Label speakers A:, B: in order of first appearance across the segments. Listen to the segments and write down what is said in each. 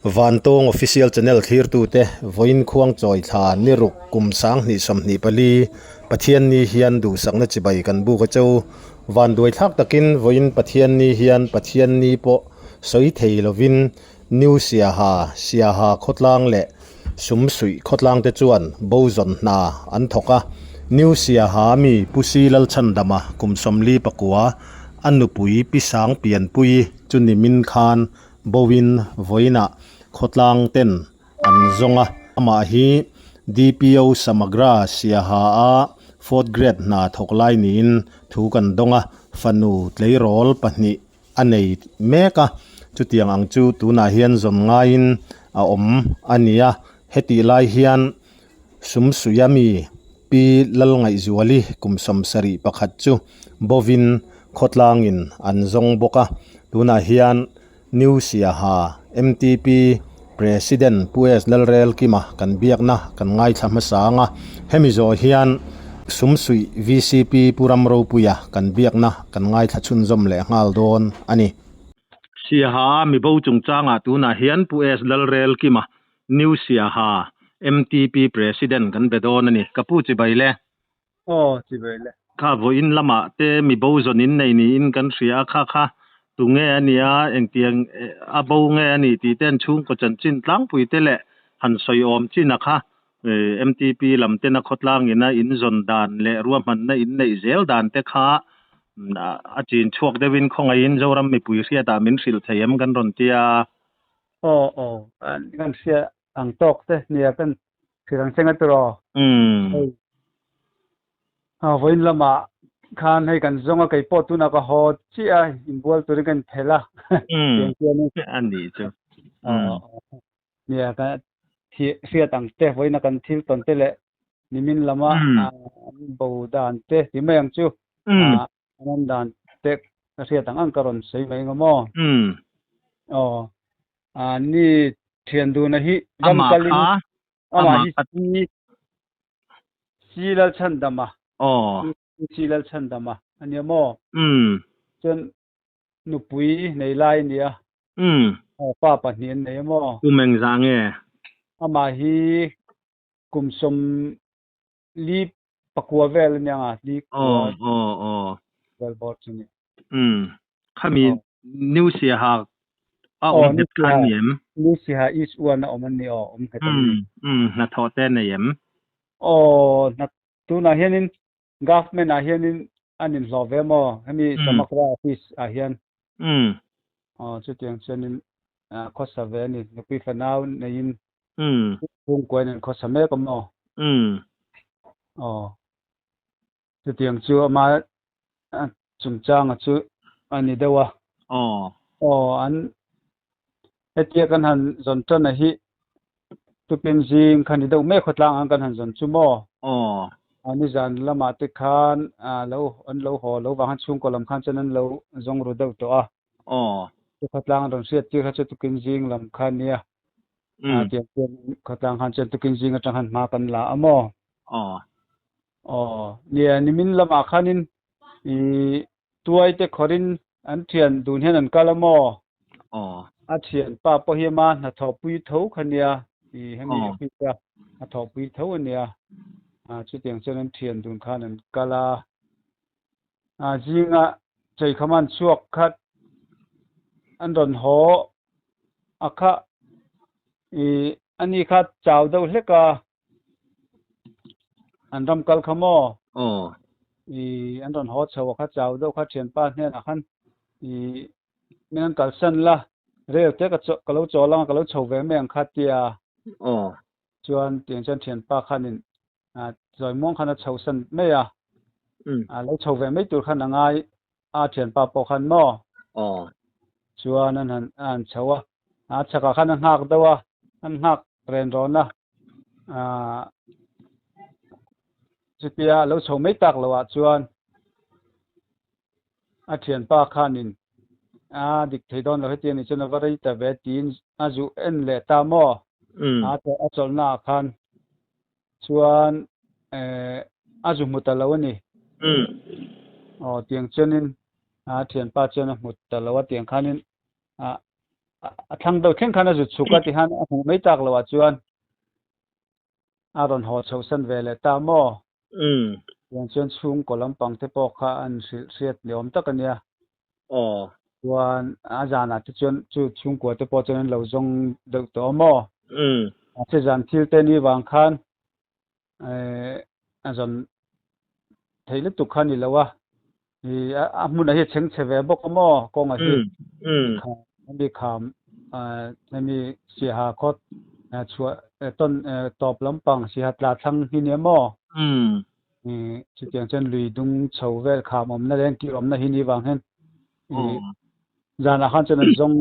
A: Vantawng Official Channel thlirtute vawiin khuangchawi thla ni ruk kum 2024 Pathianni hian duhsakna chibai kan buk a cho. Vanduai thlak takin vawiin Pathianni hian Pathianni pawh sawi thei lovin New Siaha, Siaha khawtlang leh Sumsuih khawtlang te chuan bo zawn hna an thawk a. New Siaha mi Pu Si Lalchhandama kum 49, a nupui Pi Sang Pianpui chu nimin khan Bowin vawiinah khawtlang ten an zawng a, amah hi DPO Samagra Siaha a fourth grade hna thawk lai niin thu kan dawng a, fanu tleirawl pahnih a nei mek a, chutiang ang chu tunah hian zawn ngaiin a awm a ni a, hetih lai hian Sumsuia mi Pi Lalngaihzuali kum 71 chu Bovin khawtlangin an zawng bawk a, tunah hian New Siaha MTP President Pu S Lalrelkima kan biakna kan ngaithla hmasa ang a, hemi zawh hian Sumsuih VCP Pu Ramropuia kan biakna kan ngaithla chhunzawm leh nghal dawn a ni. Siaha mibo chungchangah tunah hian Pu S Lalrelkima New Siaha MTP President kan be dawn a ni. Ka pu chibai le.
B: Aw, chibai le.
A: Kha vawiin lamah te mi bo zawn in nei niin kan hria a, kha kha tunge a nia, engtiang a bo nge a nih tih te an chhungkaw chanchin tlangpui te leh han sawi awm chin a kha MTP lam tena khawtlang ina in zawn dan leh ruahmanna in neih zel dan te kha a chin chhuak deuhin khawngaihin Zoram mipui hriatah min hrilh thei em kan rawn tia.
B: Aw aw, kan hria ang tawk te nia kan hrilh ang che nga tiraw.
A: Umm.
B: Hei vawiin lamah khan hei kan zawng a kei pawh tunah ka haw chiah a inbual turin ka inphelh a.
A: Umm. A nih chu.
B: Umm. Nia ka hriat ang te vawiin a kan thil tawn te leh nimin lama an bo dan te ti mai ang chu.
A: Umm.
B: An awm dan te ka hriat ang ang ka rawn sawi mai ang maw?
A: Umm.
B: Aw. A ni thian duna hi ram
A: Amah
B: kalin
A: kha
B: amah
A: amah
B: hi
A: kha
B: si si Lalchhandama.
A: Aw.
B: Si Lalchhandama a nia maw?
A: Umm.
B: Chuan nupui nei lai a nia.
A: Umm.
B: Aw pa pahnih an nei a maw?
A: Kum engzah nge?
B: Amah hi kum sawm li pakua vel a nia nga, li
A: Aw,
B: kua
A: aw, aw.
B: vel bawr chu ni.
A: Umm. Khami
B: Aw.
A: New Siaha a
B: Aw,
A: awm
B: New
A: nghet kha
B: Siaha,
A: ni em?
B: New Siaha East 1 a awm an ni aw, awm nghet an ni.
A: Umm, umm, hnathawh te nei em?
B: Aw, hna tunah hianin government ah hianin an inhlawh ve maw? Hemi Samakra office ah hian.
A: Umm.
B: Aw, chutiang chuanin khawsa ve a ni. Nupui fanau neiin
A: Umm.
B: Chhungkuain an khawsa mek a maw?
A: Umm.
B: Aw. Chutiang chu ama chungchanga chu a ni deuh a.
A: Aw.
B: Aw, an hetia kan han zawn tan a hi tupin zing kha ni deuh mek khawtlang ang kan han zawn chu maw?
A: Aw.
B: A nizan lamah te khan lo an lo haw lo vang khan chhungkaw lam khan chuan an lo zawng ru deuh tawh a.
A: Aw.
B: Chu khawtlang an rawn hriat tir kha chu tukin zing lam kha nia.
A: Umm.
B: Tiang chuan khawtlang khan chuan tukin zing atang khan hma kan la a maw?
A: Aw.
B: Aw. Nia nimin lamah khanin i tuai te khawrin an thian dun hian an kal a maw?
A: Aw.
B: A thian pa pawh hi ama hnathawhpui tho kha nia i hemi office a hnathawhpui tho a nia. Chutiang chuan an thian dun khan an kal a. Zinga cheikham an chhuak khat an rawn haw a kha i ani kha chau deuh hlek a an ram kal kha maw?
A: Aw.
B: I an rawn haw chho a kha chau deuh kha thianpa hnenah khan i min an kalsan la rel te ka ka lo chawl ang a ka lo chho ve mai ang kha tia.
A: Aw.
B: Chuan tiang chuan thianpa khanin zawi muang khan a chho san mai a. A lo chho ve mai tur khan a ngai a thianpa pawh khan maw?
A: Aw.
B: Chuan an han a han chho a, a chhakah khan a nghak deuh a, an nghak ren rawn a. Chutia a lo chho mai tak loh ah chuan a thianpa khanin a dik thei dawn lo hetiang nih chuan a va rei ta ve tiin a zuh en leh ta maw? A chawlhna ah khan chuan a zu hmu ta lo a ni. Aw tiang chuanin a thianpa chuan a hmu ta lo a tiang khanin a. A thlang deuh thleng khan a zut chhuk a tihian a hmuh mai tak loh ah chuan a rawn haw chhoh san ve leh ta maw? Tiang chuan chhungkaw lampang te pawh kha an hrilh hriat ni awm tak a nia. Chuan a zanah te chuan chu chhungkua te pawh chuan an lo zawng deuh tawh a maw? Mahse zan thil te ni vang khan a zawn theih lutuk kha a ni lo a, a hmunah hi a chheng chhe ve bawk a maw kawngah hi hemi kham hemi siaha khawt chhuah tawn tawp lampang siaha tla thlang hi nia maw chutiang chuan lui dung chho vel kham awmna leh engkir awmna hi ni vang hian zanah khan chuan an zawng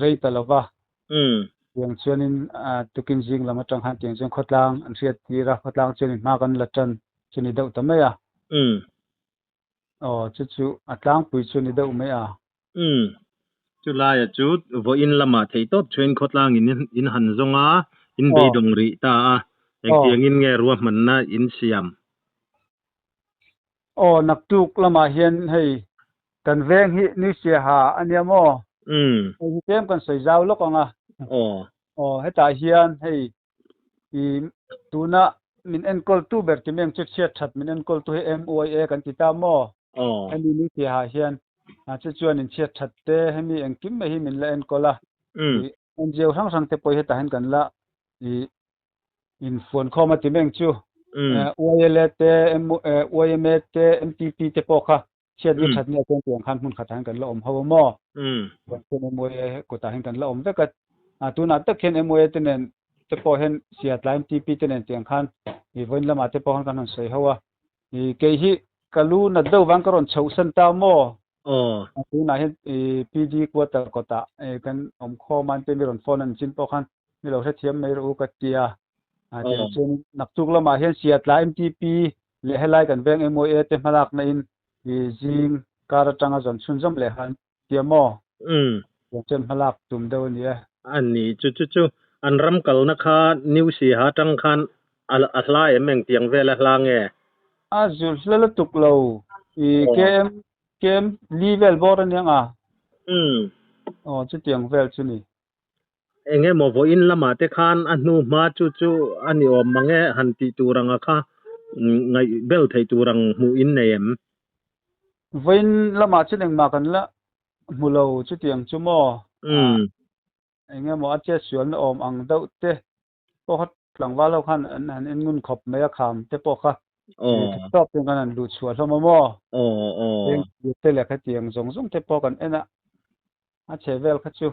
B: rei ta lo va. Tiang chuanin tukin zing lam atang khan tiang chuan khawtlang an hriat tir a, khawtlang chuanin hma kan la tan chu ni deuh ta mai a. Aw chu chu a tlangpui chu ni deuh mai a.
A: Chu laia chu vawiin lamah theih tawp chuan khawtlang in in han zawng a, in beidawng rih ta a, engtiangin nge ruahmanna in siam?
B: Aw naktuk lamah hian hei kan veng hi Nuisiaha a nia maw? Hei hi tlem kan sawi zau lawk ang a. Aw hetah hian hei i tuna min enkawltu ber ti mai ang chu chhiat that min enkawltu hi MYA kan ti ta maw? Hemi Nuisiaha hian chu chuan in chhiat that te hemi engkim mai hi min la enkawl a. NGO hrang hrang te pawh hi hetah hian kan la i infuan khawm a ti meng chu YLA te YMA te MTP te pawh kha chhiat ni that ni a chuan tiang khan hmun khatah hian kan la awm ho a maw chuan MYA kutah hian kan la awm vek a tunah tak hian MYA te nen te pawh hian Siatla MTP te nen tiang khan i vawiin lamah te pawh khan kan han sawi ho a i kei hi ka lu nat deuh vang ka rawn chhoh san ta maw tunah hian i PD quarter kawtah kan awm khawm a an te mi rawn phone an chin pawh khan Ni lo hrethiam mai rawh u ka ti a. Tiang chuan naktuk lamah hian Siatla MTP leh helai kan veng MYA te hmalakna in i zing kar atanga zawn chhunzawm leh han tia maw? Tiang chuan hmalak tum deuh a ni e.
A: A ni, chu chu chu an ram kalna kha New Siha atang khan a hla em engtiang vel a hla nge?
B: A zul hla lutuk lo i KM KM li vel bawr a nia nga. Aw chutiang vel chu ni.
A: Eng emaw vawiin lamah te khan a hnu hma chu chu a ni awm mang e han tih tur anga kha ngaih bel theih tur ang hmuh in nei em?
B: Vawiin lamah chuan engmah kan la hmu lo chutiang chu maw? Eng emaw a chetsualna awm ang deuh te pawh kha tlangval ho khan an han en ngun khawp mai a kham te pawh kha tawk ten kan han luh chhuah hlawm a maw? Te leh khatiang zawng zawng te pawh kan en a. A chhe vel kha chu.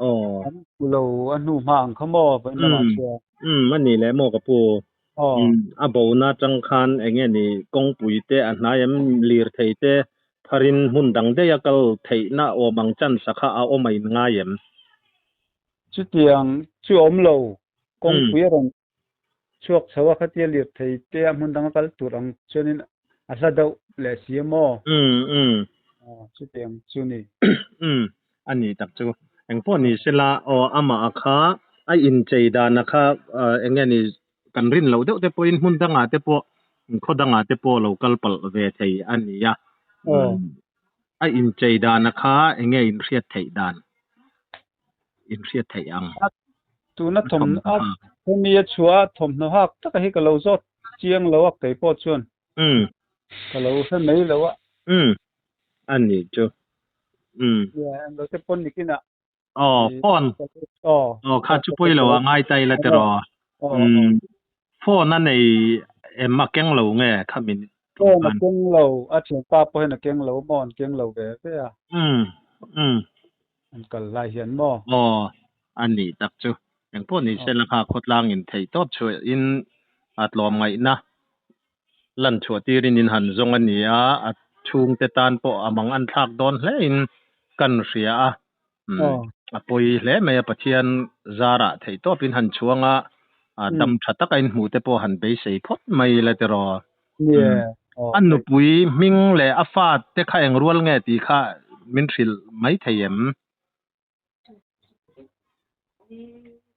A: Aw.
B: An hmu lo a hnu hma ang kha maw vawiin lamah chuan.
A: Umm a ni leh maw ka pu.
B: Aw.
A: Umm a bona atang khan eng nge ni kawngpui te a hnai em lirthei te pharin hmun dang daih a kal theihna awm ang chance a kha a awm a in ngai em?
B: Chutiang chu a awm lo. Kawngpui a rawn chhuak chho a khatia lirthei te a hmun dang a kal tur ang chuanin a hla deuh leh si a maw?
A: Umm umm.
B: Aw chutiang chu ni.
A: Umm a ni tak chu. Engpawh ni sela aw amah a kha a inchei dan a kha eng nge ni kan rin loh deuh te pawhin hmun dangah te pawh khaw dangah te pawh lo kal palh ve thei a ni a. A inchei dan a kha eng nge inhriat theih dan? Inhriat theih ang.
B: Tuna thawmhnaw hemi a chhuah a thawmhnaw hak taka hi ka lo zawt chiang lo a kei pawh chuan ka lo hre mai lo a.
A: Umm a ni chu. Umm.
B: Nia englo te pawn nikinah.
A: Aw phone. Aw kha chu pawi lo a ngai ta ila tiraw. Umm phone a nei em a keng lo nge kha min
B: Phone a keng lo a thianpa pawh hian a keng lo maw an keng lo ve ve a.
A: Umm umm.
B: An kal lai hian maw?
A: Aw, a nih tak chu. Engpawh ni se la kha khawtlang in theih tawp chhuah in a tlawmngaihna lan chhuah tirin in han zawng a ni a, a chhungte tan pawh a mang an thlak dawn hle in kan hria a. A pawi hle mai a, Pathian zarah theih tawp in han chhuang a, dam tha taka in hmuh te pawh han beisei phawt mai ila tiraw. A nupui hming leh a fa te kha eng rual nge tih kha min hrilh mai thei em?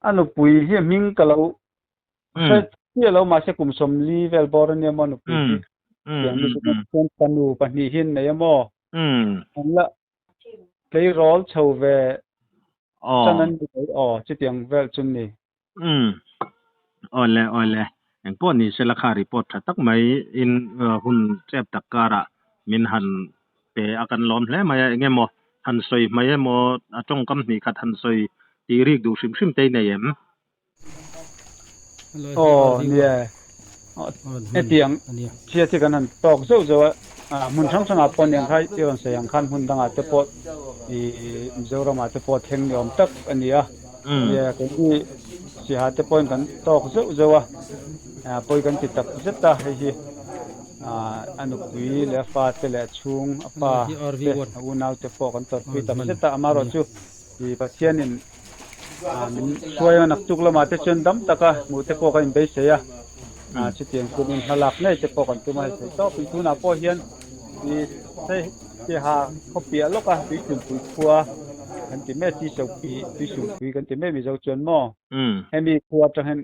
B: A nupui hi hming ka lo hre chiah lo mahse kum 40 vel bawr a nia maw a nupui hi. Tiang mi chu chuan fanu pahnih hi an nei a maw? An la tleirawl chho ve. Chan an ni mai aw chutiang vel chu ni.
A: Umm awle awle engpawh ni sela kha report tha tak mai in hun tep tak karah min han pe a kan lawm hle mai a eng emaw han sawi hmai emaw a tawngkam hnih khat han sawi tih rik duh hrim hrim te i nei em?
B: Aw nia hetiang chhia chi kan han tawk zeuh zeuh a hmun hrang hrangah pawh aniang kha i rawn sawi ang khan hmun dangah te pawh ih Mizoramah te pawh thleng ni awm tak a ni a nia keini Siaha te pawhin kan tawk zeuh zeuh a pawi kan ti tak zet a hei hi a nupui leh a fate leh a chhung a pa te a unau te pawh kan tawrhpui tak zet a amaherawhchu ih Pathianin Min hruai a, naktuk lamah te chuan dam taka hmuh te pawh kan inbeisei a, chutiang chuanin hmalak ngei te pawh kan tum a hei thei tawpin tunah pawh hian ih hei Siaha khaw piah lawka Tuisumpui khua kan ti mek, Tuisopi Tuisumpui kan ti mek Mizo chuan maw hemi khua atang hian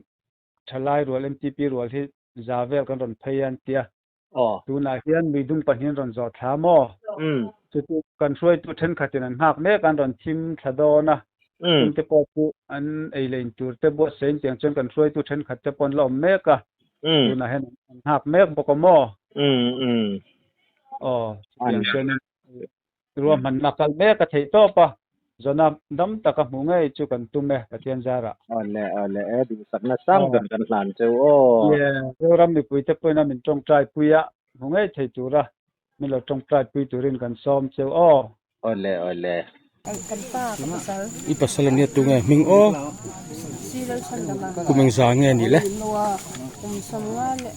B: thalai rual MTP rual hi za vel kan rawn phei a an ti a. Tunah hian muidung pahnih an rawn zawh thla maw? Chu chu kan hruaitu thenkhatin an nghak mek a, an rawn thim thla dawn a. Chungte pawh chu an ei leh in tur te buatsaih tiang chuan kan hruaitu thenkhat te pawh an la awm mek a. Tunah hian an nghak mek bawk a maw? Aw, chutiang chuanin Ruahmanna kal mek a theih tawp a, zawna dam taka hmuh ngei chu kan tum e, Pathian zarah.
A: Awle awle e, duhsakna sang ber kan hlan cheu aw.
B: Yeah, Zoram mipuite pawhin a min tawngtai pui a, hmu ngei thei tura min lo tawngtai pui turin kan sawm cheu aw.
A: Awle awle.
C: Kan pa ka pasal.
D: I pasal ania tunge hming aw? Kum engza nge ni le?
C: Kum sawmnga leh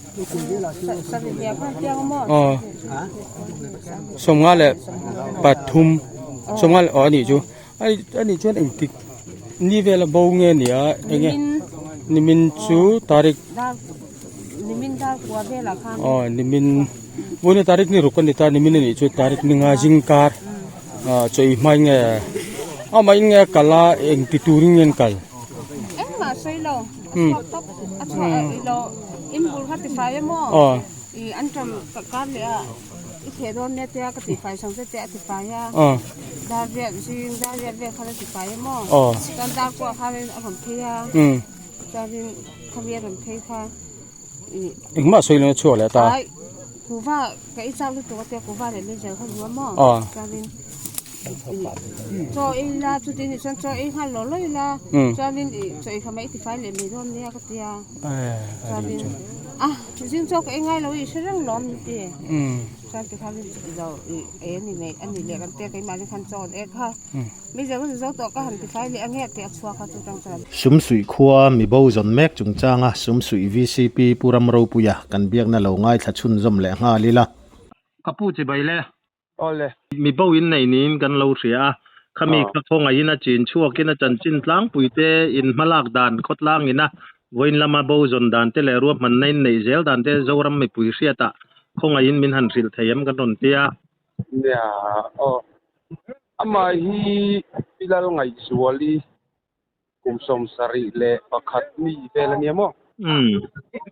C: sarih hliah khan piang a maw?
D: Aw sawmnga leh pathum sawmnga leh aw anih chu anih chuan engtik ni vela bo nge ni a enge nimin chu tarik
C: nimin dar kua velah khan
D: aw nimin vawiin tarik ni ruk a ni ta nimin anih chu tarik ni nga zingkar. Chaw i hmai nge amah in nge a kal a eng ti turin nge an kal?
C: Engmah sawi lo a chhuak tawp a chhuah a i lo in bul kha tifai a maw i an ṭam kar leh a i theh dawn nia tia ka tifai sang che tia a tifai a dar riat zing dar riat vel khan a tifai a maw chuan dar kuah khanin a rawn phei a chuanin khami a rawn phei kha i
D: Engmah sawi lo a chhuak leh ta.
C: Kuva ka i chak lutuk a tia kuva leh meizel kha duh a maw chuanin chaw ei la chuti nih chuan chaw ei nghal lawh lawih la chuanin i chaw ei kha mai i tifai leh mai dawn nia ka tia chuanin a zing chaw ka ei ngai lo i hre reng lawm ni ti chuan tikhan i lo i ei a ni mai a ni leh kan tia keimahni khan chaw an ek kha.
A: Sumsuih khua mibo zawn mek chungchanga Sumsuih VCP Pu Ramropuia kan biakna lo ngaithla chhunzawm leh nghal ila. Ka pu chi bai le.
B: Awle.
A: Mibo in nei niin kan lo hria a, khami kha khawngaih in a chin chhuak in a chanchin tlangpui te in hmalak dan khawtlang in a vawiin lama bo zawn dan te leh ruahmanna in neih zel dan te Zoram mipui hriatah khawngaih in min han hrilh thei em kan rawn ti a.
E: Nia aw. Amah hi Pi Lalngaihzuali kum 71 mi vel a nia maw?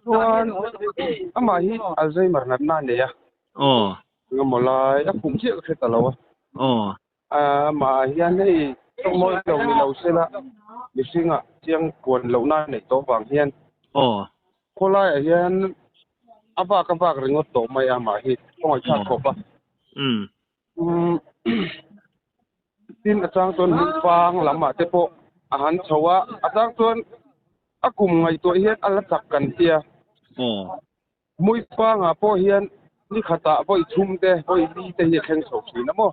E: Chuan amah hi Alzheimer natna a nei a. Engemaw lai a kum chiah ka hre ta lo a. Amah hian hei tawngmawi lo ni lo sela mihringah chiang puan lohna a neih tawh vang hian khawlaiah hian a vak a vak ringawt tawh mai a amah hi kawngaihthlak khawp a. Tin a chang chuan hmunpang lamah te pawh a han chho a, a chang chuan a kum ngaihtuah hian a la chak kan tia. Hmuipangah pawh hian ni khatah vawi thum te, vawi li te hi a thleng chho thin a maw.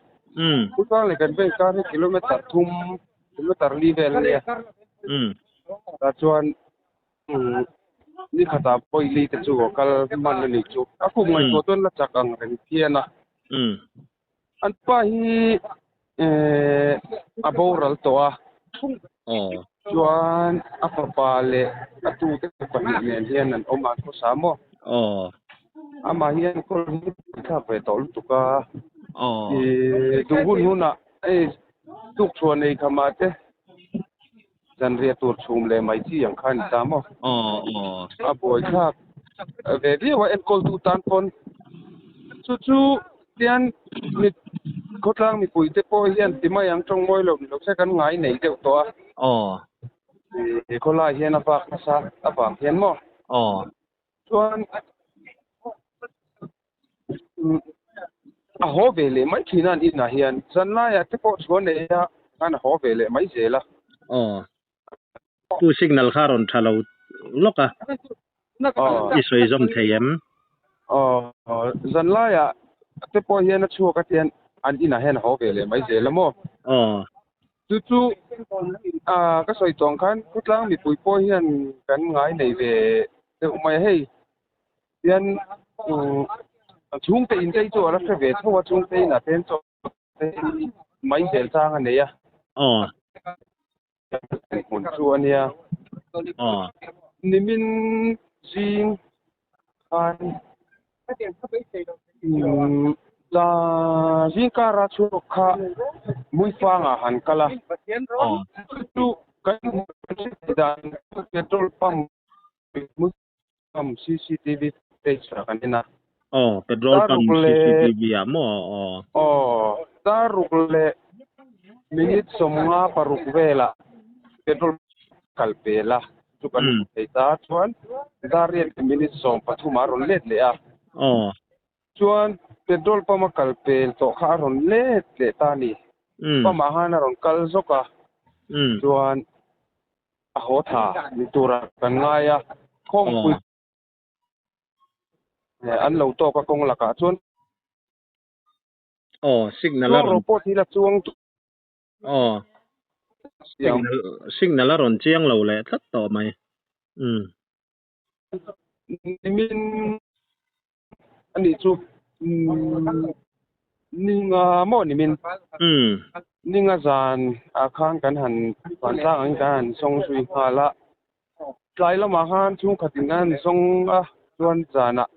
E: Hmuipang leh kan bank kar hi kilometer thum, kilometer li vel a nia. Tah chuan Ni khatah pawi li te chu a kal hman a nih chu. A kum ngaihtuah chuan la chak ang reng phian a. An pa hi a boral tawh a. Chuan a fapa leh a tute pahnih nen hian an awm a, an khawsa maw? Amah hi enkawl hi a thlak ve tawh lutuk a. Duh hun hunah hei tukchhuah nei khamah te. Zanriah tur chhum leh mai chi ang kha a ni ta maw? A buaithlak ve viau a, enkawltu tan pawn chu chu tian mit Khawtlang mipui te pawh hian ti mai ang tawng mawi lo ni lo se kan ngai nei deuh tawh a.
F: Aw.
E: He khawlai hian a vak nasa avang hian maw?
F: Aw.
E: Chuan a haw ve leh mai thin a an inah hian zanlaiah te pawh chhuah nei a khan a haw ve leh mai zel a.
F: Aw. Tu signal kha rawn tha lo lawk a, i sawi zawm thei em?
E: Aw, zanlaiah te pawh hian a chhuak a tian an inah hian a haw ve leh mai zel a maw?
F: Aw.
E: Chu chu ka sawi tawh ang khan khawtlang mipui pawh hian kan ngai nei ve deuh mai a, hei hian chhungte in te hi chu a la hre ve tho a, chhungte inah te hian chaw mai zel chang a nei a.
F: Aw.
E: Hmun chu a nia.
F: Aw.
E: Nimin zing khan zing kara chhuak kha Muifangah han kal a.
F: Aw.
E: Chu chu kan dan petrol pump Pump cctv footage ah kan en a.
F: Aw, petrol pump cctv ah maw? Aw.
E: Aw, daruk leh minute 56 velah petrol kal pel a, chu kan hmu thei ta. Chuan dariat leh minute 13 ah a rawn let leh a.
F: Aw.
E: Chuan petrol pump a kal pel tawh kha a rawn let leh ta a ni. Pump ah khan a rawn kal zawk a. Chuan a haw tha ni tura kan ngai a, khawmpui an lo tawk a kawng lakah chuan.
F: Aw, signal a rawn.
E: Pawh thil a chuang.
F: Aw, signal signal a rawn chiang lo leh tlat tawh mai. Umm.
E: Nimin Ani chu ninga maw nimin ninga zan ah khan kan han vantlang angin kan han zawng zui nghal a, tlai lamah khan chhungkhat in kan han zawng a chuan zanah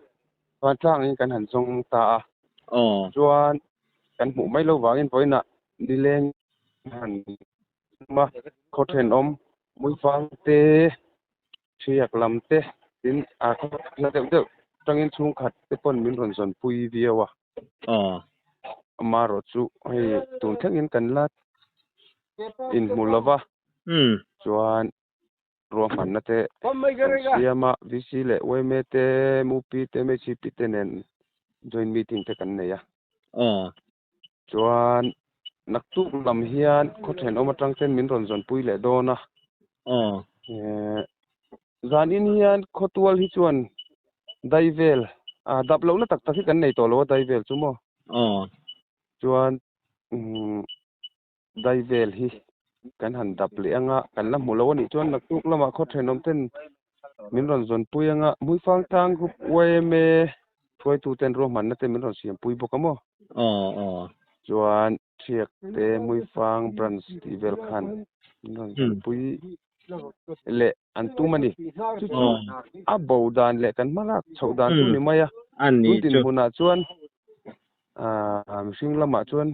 E: vantlang angin kan han zawng ta a, chuan kan hmuh mai lo vangin vawiinah nileng han awm a, khaw thenawm Muifang te Thiak lam te tin a khaw hla deuh deuh tangin chhungkhat te pawn min rawn zawnpui viau a.
F: Aw.
E: Amaherawh chu hei tun thlengin kan la inhmu lo va. Chuan ruahmanna te kan siam a, VC leh yma te, mup te, MHP te nen joint meeting te kan nei a.
F: Aw.
E: Chuan naktuk lam hian khaw thenawm atang ten min rawn zawnpui leh dawn a.
F: Aw.
E: Zan in hian khawtual hi chuan dai vel dap lohna tak tak hi kan nei tawh lo a dai vel chu maw.
F: Aw.
E: Chuan dai vel hi kan han dap leh anga kan la hmu lo a nih chuan naktuk lamah khaw thenawm ten min rawn zawnpui anga Hmuifang tlang group yma hruaitu ten ruahmanna te min rawn siampui bawk a maw?
F: Aw aw.
E: Chuan Thiak te Hmuifang branch tih vel khan min rawn zawnpui leh an tum a ni. Chu chu a bo dan leh kan hmalak chhoh dan chu ni mai a. Tun dinhmunah chuan mihring lamah chuan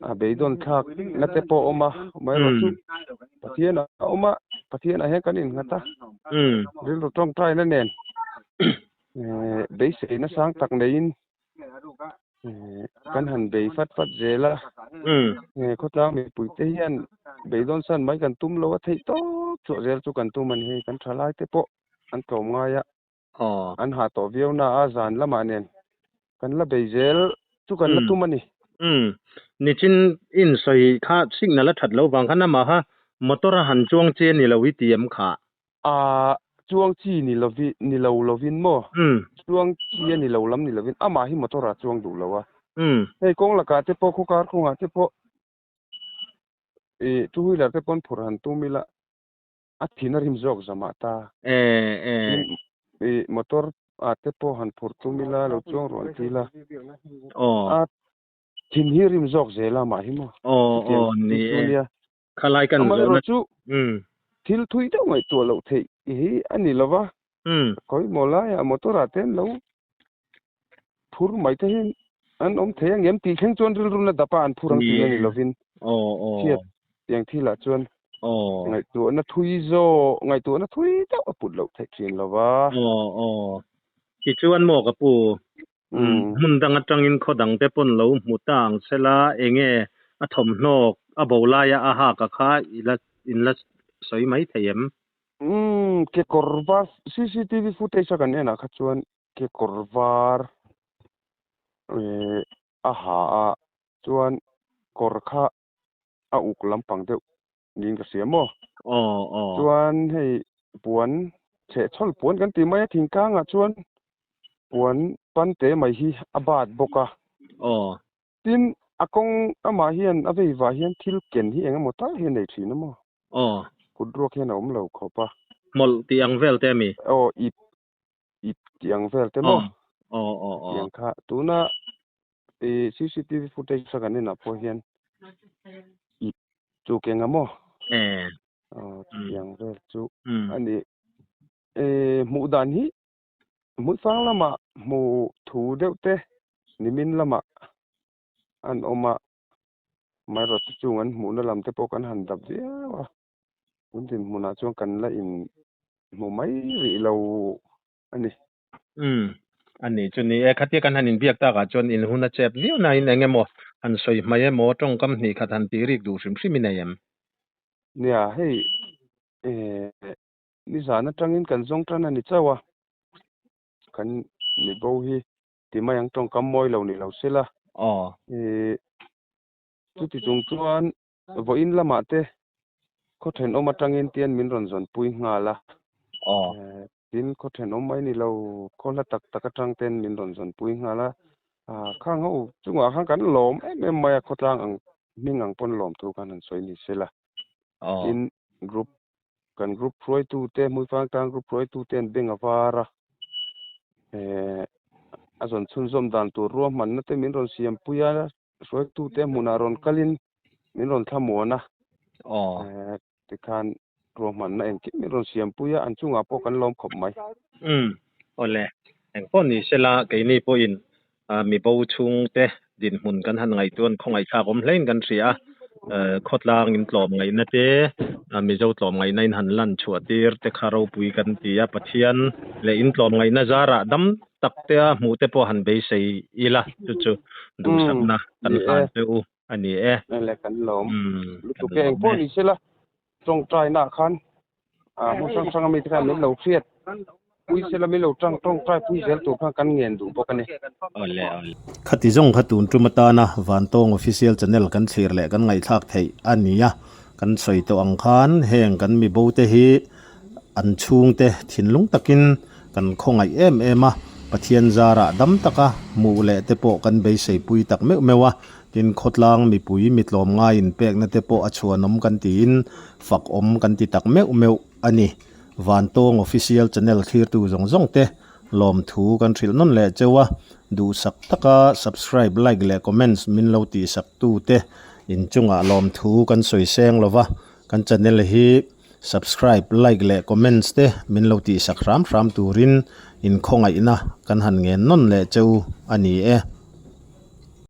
E: a beidawn thlak na te pawh a awm a, amaherawh chu Pathian a awm a, Pathian ah hian kan innghat a, rilru tawngtaina nen beiseina sang tak neiin kan han bei fat fat zel a, khawtlang mipui te hian beidawn san mai kan tum lo a theih tawp chhuah zel chu kan tum a ni hei, kan thalai te pawh an tlawm ngai a. An hah tawh viau na a zan lamah nen kan la bei zel chu kan la tum a ni.
F: Umm. Nichin in sawi kha signal a that lo vang khan amah kha motor a han chuang chi a ni lo i ti em kha?
E: Aah chuang chi ni lovi ni lo lovin maw? Chuang chi a ni lo lam ni lovin amah hi motor ah chuang duh lo a. Hei kawng lakah te pawh khawkar kawngah te pawh ih two wheeler te pawn phurh han tum ila A thin a rim zawk zamah ta.
F: Tin,
E: i motor ah te pawh han phurh tum ila, lo chuang rawh an ti ila. A thin hi rim zawk zel a mah hi maw?
F: Chutiang thil chu nia.
E: Amaherawh chu thil thui deuh ngaihtuah loh theih hi a ni lo va. Khawi maw laiah motor ah te an lo phur mai te hi an awm thei ang em tih thleng chuan rilru na dap a an phur ang tihna ni lovin chhiat tiang thilah chuan ngaihtuahna thui zawk ngaihtuahna thui deuh a put loh theih thin lo va.
F: Tichuan maw ka pu? Hmun dang atangin khaw dang te pawn lo hmu ta ang sela enge a thawmhnaw a bo laia a hak a kha i la in la sawi mai thei em?
E: Umm kekawr var cctv footage a kan en ah kha chuan kekawr var eh a ha a chuan kawr kha a uk lampang deuh niin ka hria maw?
F: Aw aw.
E: Chuan hei puan chhehchhawl puan kan tih mai a thingkangah chuan puan pante mai hi a bat bawk a.
F: Aw.
E: Tin a kawng amah hian a vei vah hian thil ken hi eng emaw tak hi a nei thin a maw?
F: Aw.
E: Kut ruak hian a awm lo khawp a.
F: Hmawlh tih ang vel te a mi?
E: Aw ip ip tih ang vel te maw?
F: Aw aw aw.
E: Tiang kha tuna i cctv footage a kan enah pawh hian ip chu keng a maw?
F: Eh.
E: Aw chutiang vel chu a ni. E hmuh dan hi hmuifang lamah hmu thu deuh te nimin lamah an awm a, amaherawhchu chu chung an hmuhna lam te pawh kan han dap viau a, tun dinhmunah chuan kan la in hmu mai rih lo a ni.
F: Umm, a ni chu ni e. Khatia kan han inbiak takah chuan in hun a chep viau nain eng emaw han sawi hmai emaw tawngkam hnih khat han tih rik duh hrim hrim i nei em?
E: Nia, hei eh nizan atangin kan zawng tan a ni chauh a, kan mibo hi ti mai ang tawngkam mawi lo ni lo sela.
F: Aw.
E: Eh chuti chung chuan Vawiin lamah te khaw thenawm atangin tian min rawn zawnpui nghal a.
F: Aw.
E: Tin, khaw thenawm mai ni lo, khaw hla tak tak atang ten min rawn zawnpui nghal a. Khang ho chungah khan kan lawm em em mai a, khawtlang ang hming ang pawn lawm thu khan han sawi ni sela.
F: Aw.
E: Tin, group kan group hruaitute, Hmuifangtlang group hruaitute an beng a var a. A zawn chhunzawm dan tur ruahmanna te min rawn siampui a. Hruaitute hmunah rawn kalin min rawn thlamuan a, tikhan ruahmanna engkim min rawn siampui a, an chungah pawh kan lawm khawp mai.
F: Umm, awle, engpawh ni sela keini pawhin mibo chhungte dinhmun kan han ngaihtuan khawngaihthlak awm hlein kan hria a, khawtlang in tlawm ngaihna te, Mizo tlawm ngaihna in han lan chhuah tir te kha ropui kan ti a, Pathian leh in tlawm ngaihna zarah dam tak te a hmuh te pawh han beisei ila chu chu duhsakna kan hlan che u a ni e.
E: Le kan lawm lutuk e engpawh ni sela tawngtaina ah khan hmun hrang hrang ami te khan min lo hriat pui sela min lo tang tawngtai pui zel tur khan kan ngen duh bawk a ni.
F: Awle awle.
A: Khati zawng kha tun tum atana Vantawng Official Channel kan thlir leh kan ngaihthlak theih a ni a, kan sawi tawh ang khan heng kan mibo te hi an chhungte thinlung takin Kan khawngaih em em a, Pathian zarah dam taka hmuh leh te pawh kan beisei pui tak meuh meuh a, tin khawtlang mipui mitlawm ngai inpekna te pawh a chhuanawm kan tiin fak awm kan ti tak meuh meuh a ni. Vantawng Official Channel thlirtu zawng zawng te lawmthu kan hrilh nawn leh cheu a, duhsak taka subscribe, like leh comments min lo tihsak tu te inchungah lawmthu kan sawi seng lova, kan channel hi Subscribe, like leh comments te min lo tihsak hram hram turin in khawngaihna kan han ngen nawn leh che u a ni e.